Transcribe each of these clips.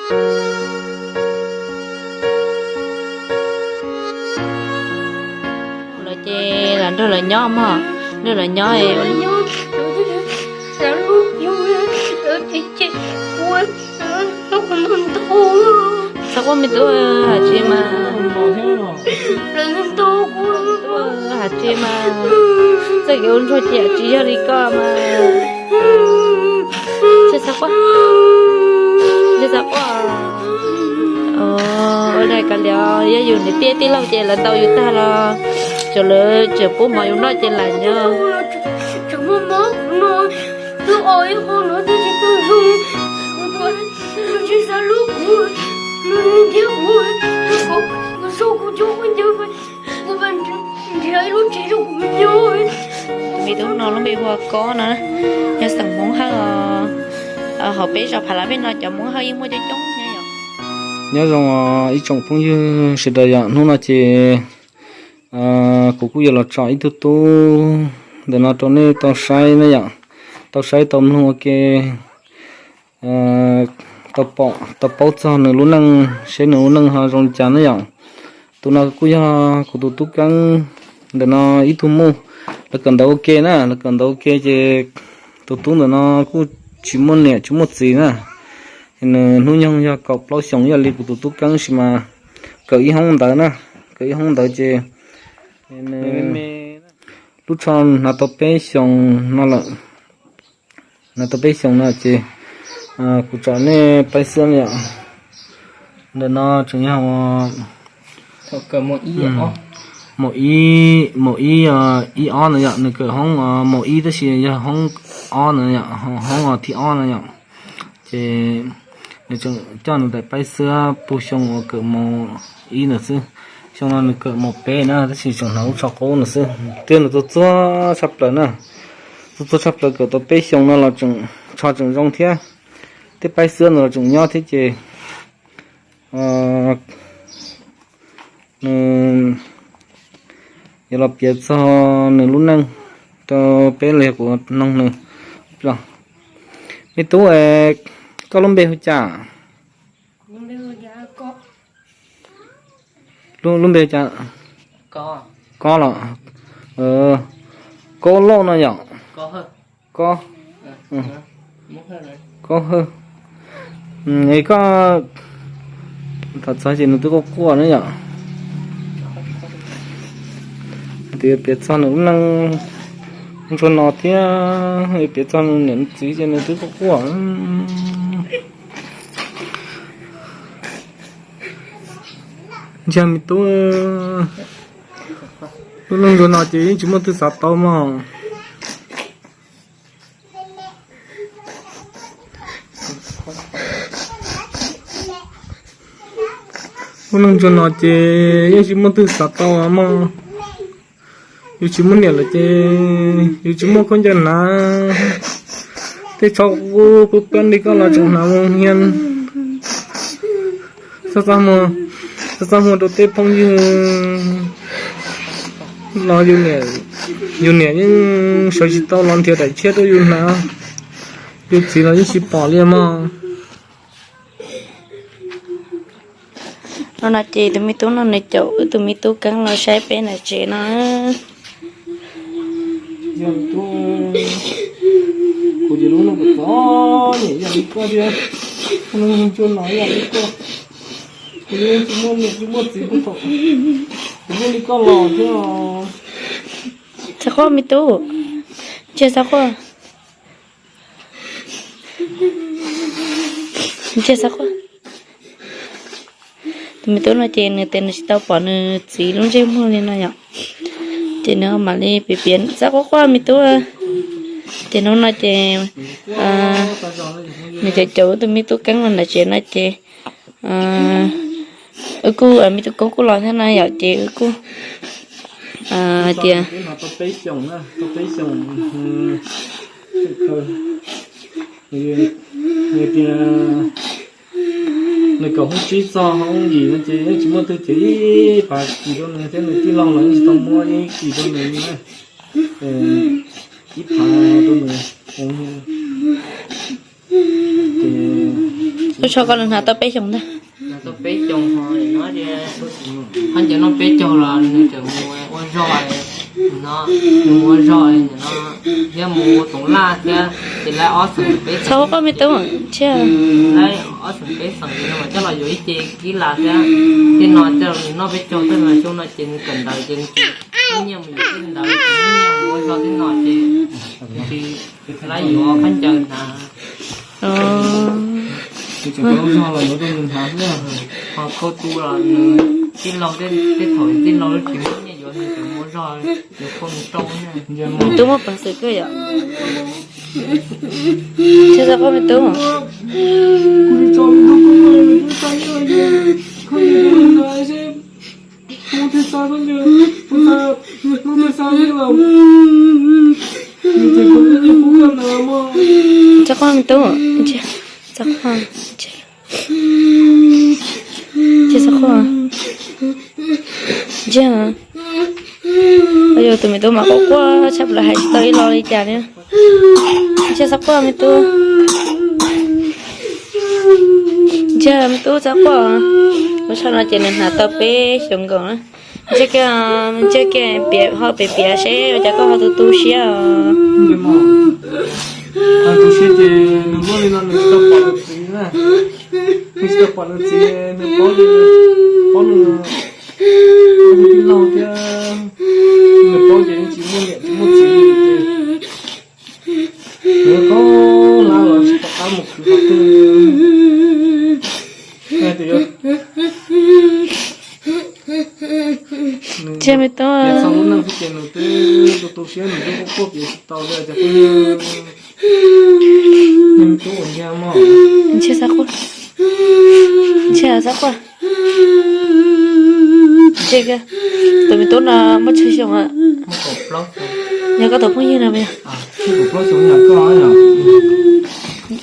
Lawv ces lam nrog lawv nyob mog, nrog lawv nyob. Txhob quaj me tub, hais tsis mas. Hais tsis mas, txoj kev ua ntsuag ces tsis yog li koj mas. Tsis txhob quaj, tsis txhob quaj. Ua li kav liam, yog yus niam tij tij laug ces lawv ntaus yus tag los, tsuav lawv tseem pub mov yus noj ces lam nyob. Me tub no lub npe hu ua Kob no, yog xeem Hmoob Hawj os. Hauv peb zos Phav Lav Vej no cov Hmoob Hawj yeej muaj coob coob thiab yom. Nyob zoo ib tsoom phooj ywg sawv daws yom, hnub no ces kuv kuj yuav los tso ib tug tub ntawm no rau nej tau saib na yom, tau saib tau mloog ua ke, tau pom tau paub txog nws lub neej, seb nws lub neej ho zoo li cas na yom. Tus no kuj yog kuv tus tub Keeb ntawm no ib tug muj. Lawv kawm ntawv ua ke na, lawv kawm ntawv ua ke ces tus tub ntawm no kuj tsis muaj niam tsis muaj txiv na. Nws hnub nyoog yog kaum plaub xyoos ib yam li kuv tus tub Keeb sis mas kawm ib hoob ntawv na, kawm ib hoob ntawv ces nws lub tsho hnav tau peb xyoos no lawm. Hnav tau peb xyoos no ces kuv tso nej paib xwb yom. Ntawm no tseem yog maum ib, maum ib, ib ob na yom, nws kawm hoob maum ib tab sis yog hoob ob na yom, hoob thib ob na yom. Ces nws tseem coj nws daim paib xwb puag xyoo uas kawm maum ib ntawd xwb. Xyoo no nws kawm maum peb na tab sis tseem hnav lub tsho qaub ntawd xwb. Thiab nws txog txog tshaj plaws na, txog txog tshaj plaws kawm tau peb xyoos no los tseem tsho tseem zoo thiab. Tej paib xwb nws los tseem nyob thiab ces nws yuav los piav txog nws lub neej rau peb los yog kuv noog nws. Me tub, koj lub npe hu cas? Lub npe hu cas? Kob los? Kob Lauj no yom? Kob, Kob Hawj. Es koj, tham txog ces nws twb quaj quaj na yom. Tias piav txog nws lub neej ntsuag no thiab, piav txog nws niam txiv ces nws twb quaj quaj. Ntsia me tub, lub neej ntsuag no ces yeej tsis muaj twg xav tau mog. Lub neej ntsuag no ces yeej tsis muaj twg xav tau mog. Yus tsis muaj niam lawm ces yus tsis muaj khaub ncaws hnav. Tej tsho qub pub pab li koj los tseem hnav mus hia. Txaj txaj muag rau tej phooj ywg los yus niam yeej sawv tsis tau los nrhiav daim tshiab rau yus hnav. Yus txiv los yeej tsis pom li mog. Hnub no ces tus me tub no nws caum wb tus me tub Keeb los saib peb nram tsev no. Kuv ces lub neej txom nyem ib yam li koj thiab, lub neej ntsuag no ib yam li koj. Kuv yeej tsis muaj niam tsis muaj txiv kuj thaum kuv muaj li koj los thiab. Txhob quaj me tub, ntsia txhob quaj, ntsia txhob quaj. Tus me tub no ces nws tias nws tsis tau pom nws txiv lub ntsej muag li no yom. Ces nws mam li piav piav, txhob quaj quaj me tub. Ces hnub no ces nws caum caum tus me tub Keeb los nram tsev no ces wb kuj, me tub Keeb kuj los thiab no yom, ces wb kuj hais tias nws tias nws kawm hoob tsib txog hoob yim no ces yeej tsis muaj twg cev ib phav kis rau nws thiab, nws tij laug los yeej tsis tau muab ib kis rau nws li na. Ib phav rau nws, ces Lub tsho koj nws hnav tau peb xyoos ntag. Tau peb xyoos ho no ces, hab ncaws noj peb caug los nws tseem mus ua zog no, nws mus ua zog no, thiab mus ua toov laj thiab, ces lawv ob xeem peb xeem, ob xeem peb xeem ces no mas coj los yuav ib ce kib las thiab, tej no coj nws noj peb caug tej mas xyoo no ces nws kawm ntawv ces nws tsis muaj nyiaj mus yuav tej ntawd, tsis muaj nyiaj mus ua zog tej no ces tsis lab yuav khaub ncaws hnav. Ho khau tu los nws tij laug, tej thaum tij laug tsis muaj nyiaj yuav nws tseem mus ua zog yuav khau nws rau. Tub muaj peev xwm kawg yom. Ntsia txog qhov me tub. Txog qhov me tub, txog qhov, ntsia txog qhov, ntsia, yog tus me tub mas quaj quaj tshaj plaws hais tsis tau ib lo li cas li. Ntsia txhob quaj me tub. Ntsia me tub txhob quaj. Lub tsho no ces nws hnav tau peb xyoos nkaus na. Ntsia kiag, ntsia kiag piav, ho piav piav seb ua cas koj ho tu tu siab os. Tu siab ces nws muaj li no nws tsis tau pom nws txiv na. Nws tsis tau pom nws txiv, nws paub li, paub nws, paub nws tij laug thiab, nws paub ces nws tsis muaj niam tsis muaj txiv li ces nws yuav khaub hlab los tsis pom qab mus khwv qhov twg. Ntsia me tub, txog lub neej xwb ces nws twb tu tu siab, nws twb quaj quaj piav tsis tau li ces kuj yog me tub uas ntsia mog. Ntsia txhob quaj, ntsia txhob quaj. Ntsia kiag, tus me tub no muaj tsawg xyoo? Yog koj tus phooj ywg no puas yog?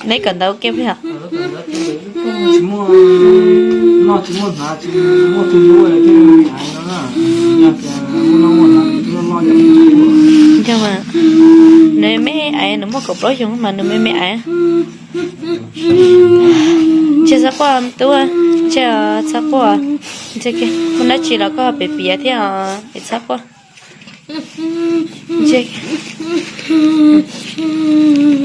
Neb kawm ntawv ua ke puas yog? Tsis muaj noj tsis muaj hnav, tsis muaj twg yuav thiaj me aiv no na. Yog tias muaj noj muaj hnav nws twb loj loj yam. Nws me aiv, nws muaj kaum plaub xyoo mas nws me me aiv. Ntsia txhob quaj me tub, ntsia txhob quaj. Ntsia kiag, muaj dab tsi los koj piav piav thiab es txhob quaj. Ntsia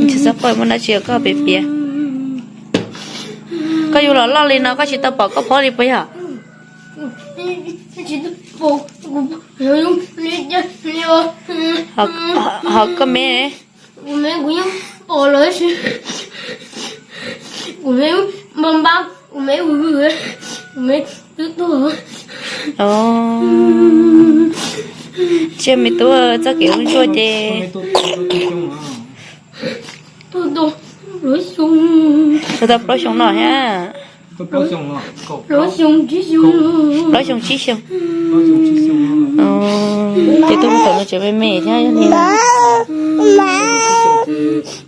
txhob quaj, muaj dab tsi los koj piav piav. Koj yuav los loj li no koj tsis tau pom koj phob li puas yog? Ho koj me? Kuv me kuv yeej pom lawm tab sis kuv me npaj npab, kuv me vwm vwm, kuv me twb tuag. Tsiab me tub, txoj kev ua ntsuag ces tuag tau plaub xyoo no thiab. Plaub xyoo tsib xyoo. Ces tus me tub no tseem me me thiab yog li.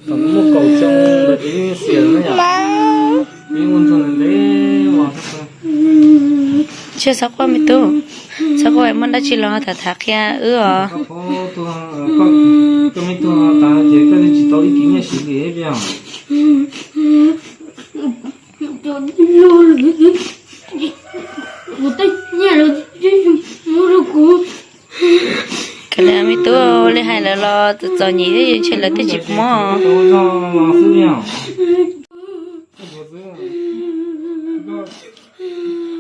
Thaum muaj kaum xyoo lawm ces yeej xiam na yom. Yeej ua ntsuag ntev ntev los. Tsiab txhob quaj me tub, txhob quaj, muaj dab tsi los tham tham qhia wb os. Koj me tub tas ces koj tsis tau ib kis nyiaj siv li yom. Kav liam me tub, li hais lawv los txom txom nyem thiab ntshe lawv twb tsis mob.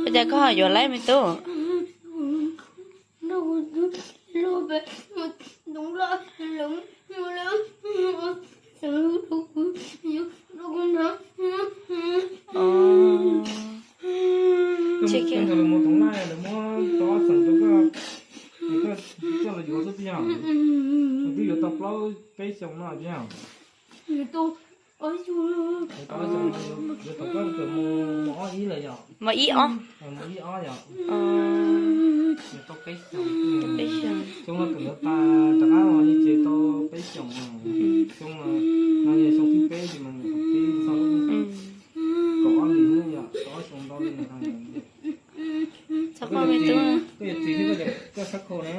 Ua cas koj ho yuav laib me tub? Ntawd lawv muab toov laj lawv muab tau ob xeem rau koj, koj coj los yuav xwb tiag. Twb yuav tau plaub peb xyoo no tiag. Tau ob xyoo no yuav thaum koj kawm mos ob ib lawm yom? Mos ib ob. Mos ib ob yom? Yuav tau peb xyoo. Xyoo no kawm ntawv tas rov qab los ces tau peb xyoos. Xyoo no yog xyoo thib peb ces mas nyuam qhuav pib txog lub kaum ob hlis xwb yom, tau ob xyoo ntau li. Txhob quaj me tub. Koj yog txiv thiab koj txhob khaum na.